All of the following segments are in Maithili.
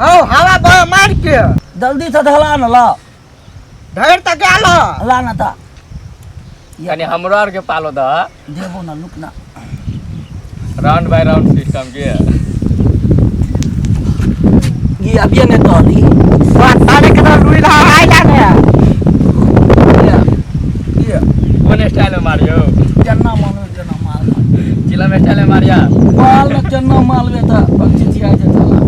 हौ हवा बह मार के जल्दी से धला न ला धरि तऽ गेल ह ला न ता कनी हमरो आर के पालो दह देबो ना लुक ना राउंड बाय राउंड सिस्टम के ये अभी ने तोली तारे के तो लुई रहा आइला ने ये कोन स्टाइल में मारियो केना मानवे केना मार चिलम स्टाइल में मारिया बाल में केना मारबे त चिचिया जेतला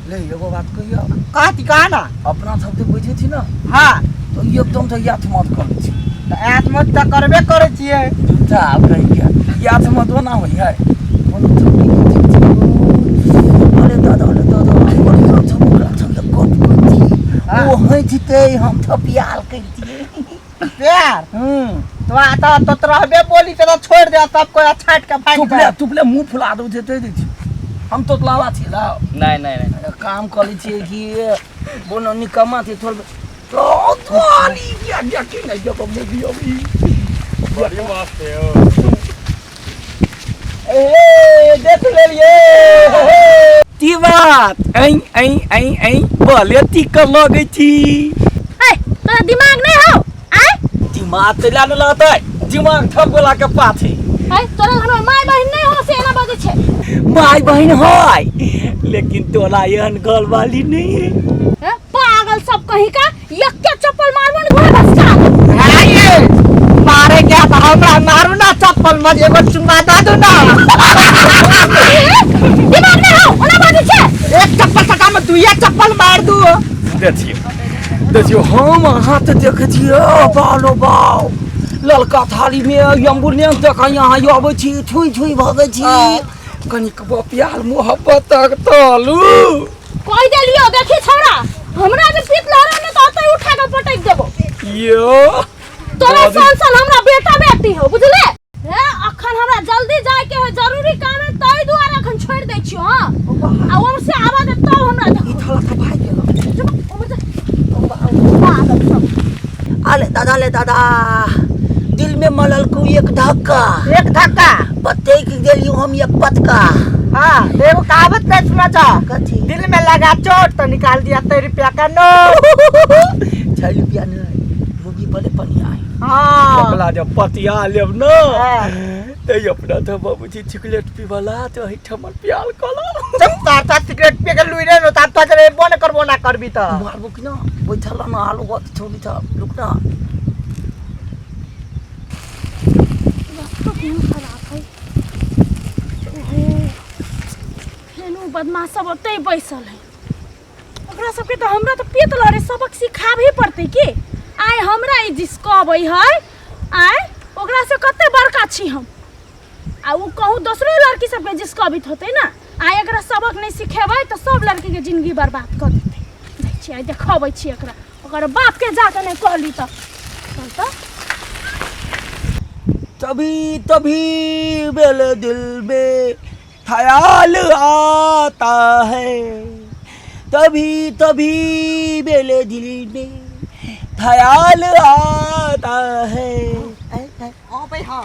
ले एगो बात कहियो कथी कह ना अपना सब जे बुझै छी ना हाँ तो ई एकदम से याथ मत करै छी तऽ आत्महत्या तऽ करबे करै छियै झूठा आब कहि के याथ मत ओना होइ है कोनो छौड़ी के ठीक छै अरे दादा अरे दादा बढ़िया छौ ओकरा संगे गप करै छी हाँ। ओ हँसतै हम थपियाल करितियै प्यार हूँ तो आता तो रहबे बोली तो छोड़ दे सब कोई छाट के भाग चुपले जाए चुपले मुंह फुला दू जेते दै छी हम तो लावा छी लाओ नहीं नहीं नहीं काम करै छियै कि बोनो निकम्मा छै थोड़ तो तोली या या की नहीं जब मूवी अभी बड़ी मस्त है हो ए देख लेलिए ती बात ऐ ऐ ऐ ऐ बोले ती कर लगै छी ए तोरा दिमाग नहीं हो आय दिमाग ते लाने लगतै दिमाग ठक गोला के पाछे ए तोरा घर में माय बहिन नहीं हो से एना बजै छै माय बहन है लेकिन तोला एहन घर वाली नहीं है ए पागल सब कहीं का यक्के चप्पल मारबो ने घोड़ा भसका देबो। आइए मारे क्या तो हमरा मारू ना चप्पल मत एगो चुम्मा दे दू ना ए, दिमाग नहीं हो ओना बजै छै एक चप्पल सटा में दुइया चप्पल मार दू देखियौ देखियौ हम अहाँ तऽ देखै छियै बालो बाल ललका थालीमे एम्बुलेंस जकाँ यहाँ अबै छी छुइ छुइ भगै छी कनिक प्यार मोहब्बत तलू कहि देलियो देखी छौड़ा हमरा जे पीत लहरा ने तऽ ओतै उठा के पटक देबो यो तोरा सन सन हमरा बेटा बेटी हो बुझले हे अखन हमरा जल्दी जाय के है जरूरी काम है ताहि दुआरे अखन छोड़ दै छियो हां आ ओम से आवा दे तब हमरा ई देखो थाला तऽ भागि गेल चुप ओम से पागल सब अले दादा ले दादा दिल में मलल को एक धक्का एक धक्का बतेक गेलियो हम एक पतका हाँ एगो कहावत नहीं सुना जा कथी दिल में लगा चोट तो निकाल दिया तेरे रुपया का नोट 6 रुपया नहीं मुगी भले पनिया है हाँ ओकरा जब पतिया लेब न हाँ। ते अपना तो बाबूजी चॉकलेट पीवला तो एहिठाम प्याल कलो चुप तार तार सिगरेट पी के लुई रे नो तार तार रे बन करबो ना करबी त मारबो कि ना बैठल ना आलू गत छोड़ी था रुक ना तो केहन खराब है ओहो फेन उ बदमाश सब ओतै बैसल है ओकरा सबके तऽ हमरा तऽ पेट लड़े सबक सिखाबहे पड़तै की आइ हमरा ई जिसकबै है आइ ओकरा से कते बड़का छी हम आ उ कहूँ दोसरो लड़की सबके जिसकबित होतै ने आइ एकरा सबक नहि सिखेबै तऽ सब लड़कीके जिंदगी बर्बाद कऽ देतै जाइ छियै आइ देखबै छी एकरा ओकर बापके जाकऽ नहि कहली तऽ चल तऽ तभी तभी मेरे दिल में ख्याल आता है तभी तभी मेरे दिल में ख्याल आता है अबै हँ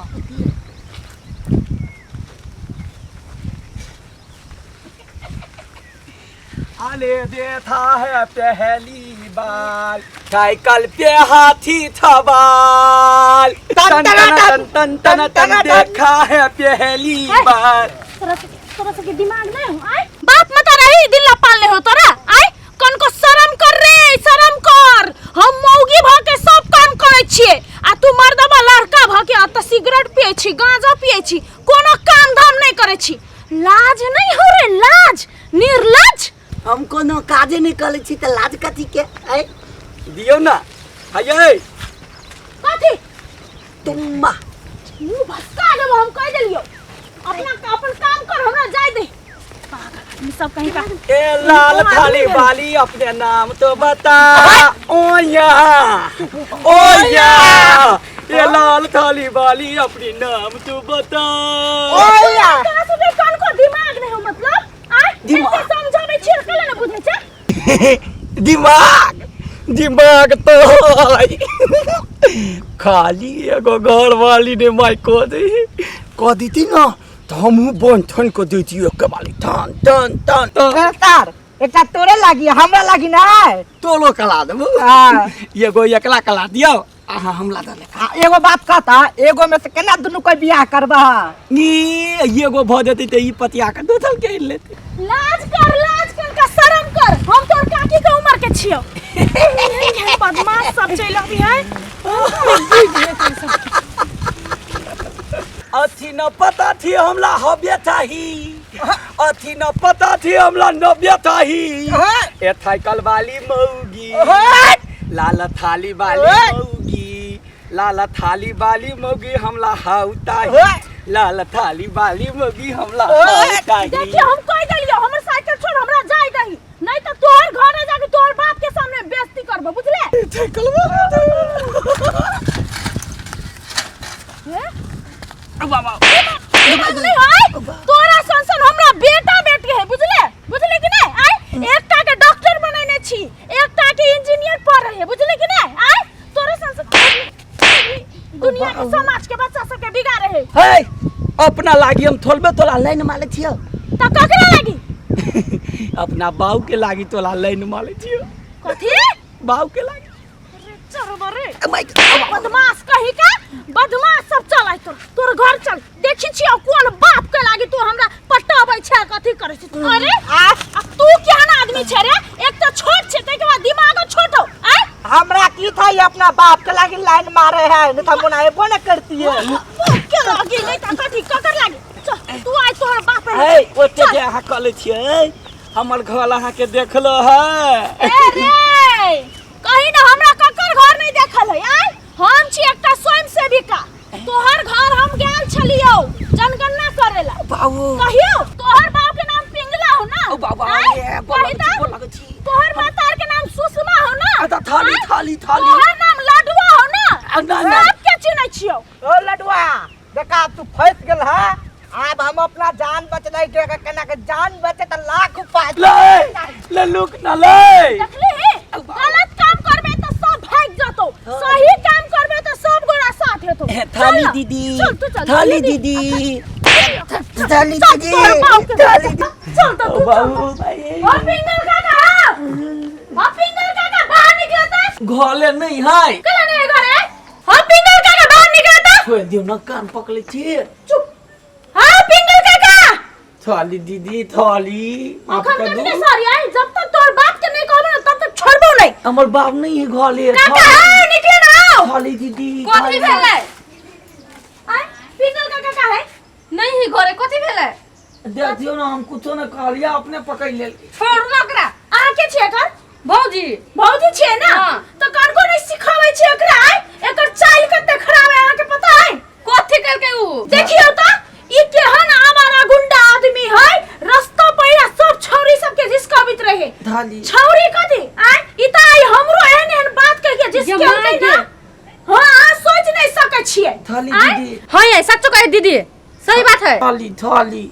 आले देखा है पहली बार साइकिल पे हाथी सवार तन तन तन तन तन तन देखा है पहली बार तोरा सबके तोरा सबके दिमाग नहीं हो आय बाप मत रही दिल ला पालने हो तोरा आय कन को शर्म कर रे शर्म कर हम मौगी भ के सब काम करै छियै आ तू मर्दबा लड़का भ के अत सिगरेट पियै छी गांजा पियै छी कोनो काम धाम नहीं करै छी लाज नहीं हो रे लाज निर्लज हम कोनो काजे नहि करै छी तऽ लाज कथी के ऐ दियौ ना हयै कथी तुम्मा मुंह भसका देबो हम कह देलियो अपना अपन काम कर हमरा जाय दे पागल आदमी सब कहीं का ए लाल थाली वाली अपने नाम तो बता ओ या ओ या ए लाल थाली वाली अपने नाम तो बता ओ या तोरा सबके कान को दिमाग नहीं हो मतलब आय दिमाग। एते समझाबै छियै केला ने बुझै छै दिमाग दिमाग तो है। खाली एगो घर वाली ने माय कह दे कह दीती ना तऽ हमहूँ बन ठन कऽ दैतियै एके बाली टन टन टन टन। तार एकटा तोरे लागी हमरा लागी ना तोलो कला देबो। हाँ। एगो एकला कला दियौ अहाँ हमला दऽ आ एगो बात कहता एगो में से केना दुनू कोई बियाह करबा? नी एगो भऽ जेतै तऽ ई पतिया के दोसर के आनि लेतै। लाज कर, लाज कर का शर्म कर, हम तोर काकी के उम्र के छियो। एहन बदमाश सब चलि अबी है। अथी न पता थी हमला हबे चाही, अथी न पता थी हमला नब्बे चाही। ए थाइकल वाली मौगी, लाल थाली वाली मौगी, लाल थाली वाली मौगी हमला हाउ ताही, लाल थाली वाली मौगी हमला हाउ ताही। देखिए हम कह देलियो हमर साइकिल छोड़ हमरा जाय दही, नहीं तो तोहर घरे जाके तोहर बाप के सामने बेइज्जती करबो, बुझले? साइकिल वाली हैं? बाबा नहीं आय तोरा सन सन हमरा बेटा बेटी है, बुझले? बुझले कि नहीं? आय एकटा के डॉक्टर बनैने छी, एकटा के इंजीनियर पढ़ रहे, बुझले कि नहीं? आय तोरा सन सन दुनिया के समाज के बच्चा सब के बिगाड़े है। हे अपना लागी हम थोलबे तोला लाइन मारे छियो। त ककरा लागी? अपना बाऊ के लागी तोला लाइन मारे छियो। कथी? बाऊ के लागी। अरे चल रे बदमाश कही का, बदमाश सब चल आइ तोर तोर घर चल, देखी छियो कोन बाप के लागी तू हमरा पटाबै छै कथी करै छै। अरे आ तू केहन आदमी छै रे, एक त छोट छै तै के बाद दिमागो छोट हो। आय हमरा की था ये अपना बाप के लागी लाइन मारे है, नहीं तो हम एबो न करती है। बाप के लागी नहीं त कथी ककर लागी? चल तू आइ तोहर बाप है। हे ओते जे अहाँ कहले छियै हमर घर अहाँ के देखलो है। ए रे कहीं ना हमरा ककर घर नहीं देखल है। आय हम छी एकटा स्वयं सेविका, तोहर घर हम गेल छलियो जनगणना करेला। बाबू कहियो तोहर बाप के नाम पिंगला हो ना? ओ बाबा, आय, ए, बोल कही लगै त? छी, बोल लगै छी। तोहर मातार के नाम सुषमा हो ना? आ त थाली, आय, थाली, थाली। तोहर नाम लडुआ हो ना? आ, ना, ना। सब के चिन्है छियो। ओ लडुआ देखा तू फंस गेल है, अब हम अपना जान बचनै के केना के जान बचे त लाख उपाय। ले ले लुक ना ले। देखली गलत काम करबे त सब भाग जतो, सही काम करबे त सब गोरा साथ हेतो। थाली दीदी, चल तू चल, थाली दीदी, थाली दीदी, थाली दीदी, चल त तू चल। बाबू भाई ओ पिंगल काका, ओ पिंगल काका बाहर निकलता। घरे नहीं है। कला नहीं घरे? ओ पिंगल काका बाहर निकलता। छोड़ दियो ना कान पकड़े छी। चुप। हां पिंगल काका। थाली दीदी थाली माफ अखन कर तक दू। नहीं सॉरी I, जब तक तोर बाप के नहीं कहबो ना तब तक छोड़बो नहीं। हमर बाप नहीं है घरे। काका आओ निकले ना आओ। थाली दीदी कथी भेलै? आय पिंगल काका का है? नहीं ही घरे कथी भेलै? देख दियो ना हम कुछो ना कहलिया अपने पकड़ लेल। छोड़ू ना ओकरा। अहाँ के छियै एकर? भौजी। भौजी छियै ना? हाँ। त कनको नहीं सिखाबै छियै एकरा? आय एकर चाल कते खराब है अहाँ के पता है? कथी केलकै उ? देखियौ त ई केहन आवारा गुंडा आदमी है, रास्ता पैरा सब छौरी सब के जिसकाबित रहे। थाली छौरी कथी? आय ई त आई हमरो एहन एहन बात कह के जिसकेलकै ना। हां अहाँ सोच नहीं सकै छियै। थाली आय? दीदी। हां ये सच्चो कहे दीदी, सही बात है। थाली थाली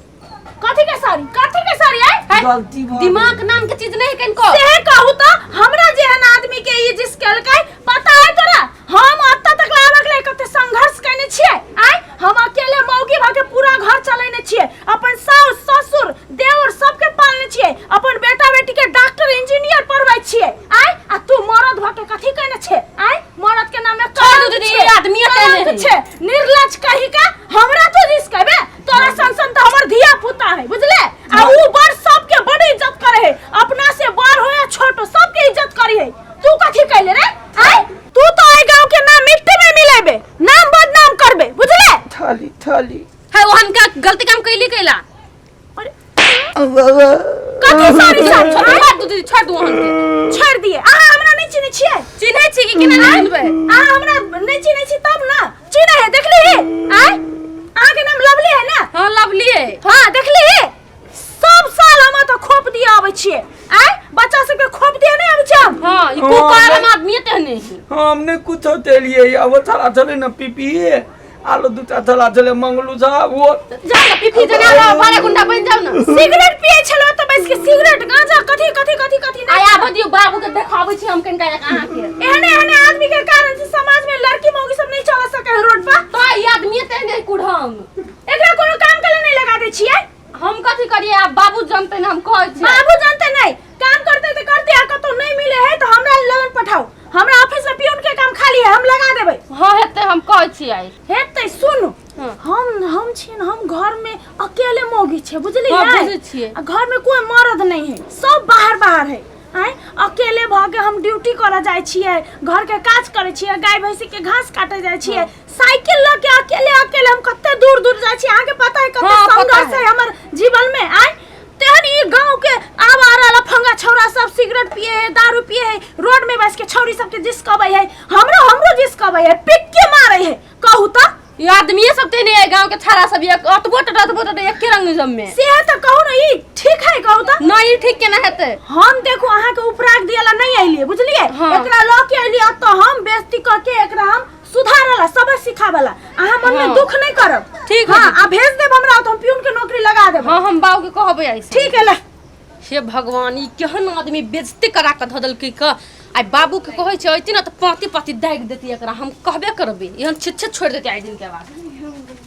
कथी के सारी, कथी के सारी? आय गलती भ दिमाग नाम के चीज नहीं कनको। से कहू त हमरा जेहन आदमी के ई जिसकेलकै पता है तोरा? हम अत्ता तक लाबक ले कते संघर्ष केने छियै। आय हम अकेले मौगी भ के पूरा घर चलेने छियै, अपन सास ससुर देवर सबके पालने छियै, अपन बेटा बेटी के डॉक्टर इंजीनियर पढ़बै छियै। आय आ तू मरद भ के कथी केने छे? आय मरद के नाम में छोड़ दू दीदी, आदमी कलंक केने छे, निर्लज कही का हमरा तो जिस कहबे तोरा सन सन त हमर धिया पुता है, बुझले? आ उ बड़ सबके बड़ इज्जत करे है, अपना से बड़ हो या छोट सबके इज्जत करे है। तू कथी कहले रे? आय तू तो आई गांव के नाम मिट्टी में मिलेबे, नाम बदनाम करबे, बुझले? थाली थाली है ओहन का गलती काम कैली कैला। अरे कथी सारी साथ छोड़ दू दीदी, छोड़ दू ओहन के। छोड़ दिए। अहाँ हमरा नहीं चिन्है छियै? चिन्है छी कि केना नहीं चिन्हबै? अहाँ हमरा नहीं चिन्है छी तब ना चिन्है है, देखली है? आय अहाँ के नाम लवली है ना? हां लवली है। हां देखली है? सब साल हम तो खोप दिए आबै छियै। आय बच्चा सबके खोप दिए नहीं आबै छियै हम? हां ई कुकार हम आदमी तेहने है। हमने कुछो देलियै, अब थला छलै ना पीपी आलू दूटा थला छलै मंगलू साहब वो जा ना पीपी जना रहो, बड़ा गुंडा बन जाओ ना। सिगरेट पिए छलो त बैस के सिगरेट गांजा कथी कथी कथी कथी आय आबऽ दियौ बाबू के देखाबै छी हम कनिका अहाँ के। एहने एहने आदमी के कारण से समाज में लड़की मौगी सब नहीं चल सके है रोड पर। तो ई आदमी तेहने कुढ़ंग, एकरा कोनो काम के लिए नहीं लगा करै छियै? हम कथी करिए, आब बाबू जानते ना, हम कहै छी। बाबू जानते नहीं, काम करते तो करते, आ कतौ नहीं मिले है तो हमरा लगन पठाओ, हमरा ऑफिस में पियून के काम खाली है, हम लगा देबै। हाँ हेतै, हम कहै छी आइ। हेतै। सुन, हाँ। हम छियै न, हम घर में अकेले मौगी छियै, बुझलियै? हाँ, बुझै छियै। आ घर में कोई मर्द नहीं है, सब बाहर बाहर है। आँय, अकेले भऽ के हम ड्यूटी करऽ जाइ छियै, घर के काज करै छियै, गाय भैंसी के घास काटे जाइ छियै, साइकिल लऽ के अकेले अकेले हम कते दूर दूर जाइ छियै, अहाँके पता है कते हाँ, पता संघर्ष है। है हमर जीवन में। आँय, तेहन ई गांव के आवारा लफंगा छौड़ा सब सिगरेट पिए है, दारू पिए है, रोड में बैस के छौड़ी सबके जिसकबै है, हमरो हमरो जिसकबै है, पिक्के मारे है, कहू तऽ। ई आदमीए सब तेने है, गांव के छाड़ा सब एक अतबो टट अतबो टट एके रंग सब में। से तऽ कहू ने, ई ठीक है कहू तऽ? नहीं, ई ठीक केना हेतै? हम देखू, अहाँके उपराग दियाला नहीं अइलियै, बुझलियै? हाँ। एकरा लऽ के अइलियै तऽ हम बेइज्जती कऽ के एकरा हम सुधारला, सबक सिखाबला। अहाँ मन में हाँ। दुख नहीं करब। ठीक है हाँ। दीदी। आ भेज देब हमरा तऽ हम प्यून के नौकरी लगा देब। हाँ, हम बाबू के कहबै ऐसे। ठीक है ला। हे भगवान, ई केहन आदमी बेइज्जती करा के धऽ देलकै क। आइ बाबू के कहै छै अइती ने तऽ पाँति पाँति दागि देती एकरा, हम कहबे करबै, एहन छिच्छे छोड़ि देती आइ दिन के बाद।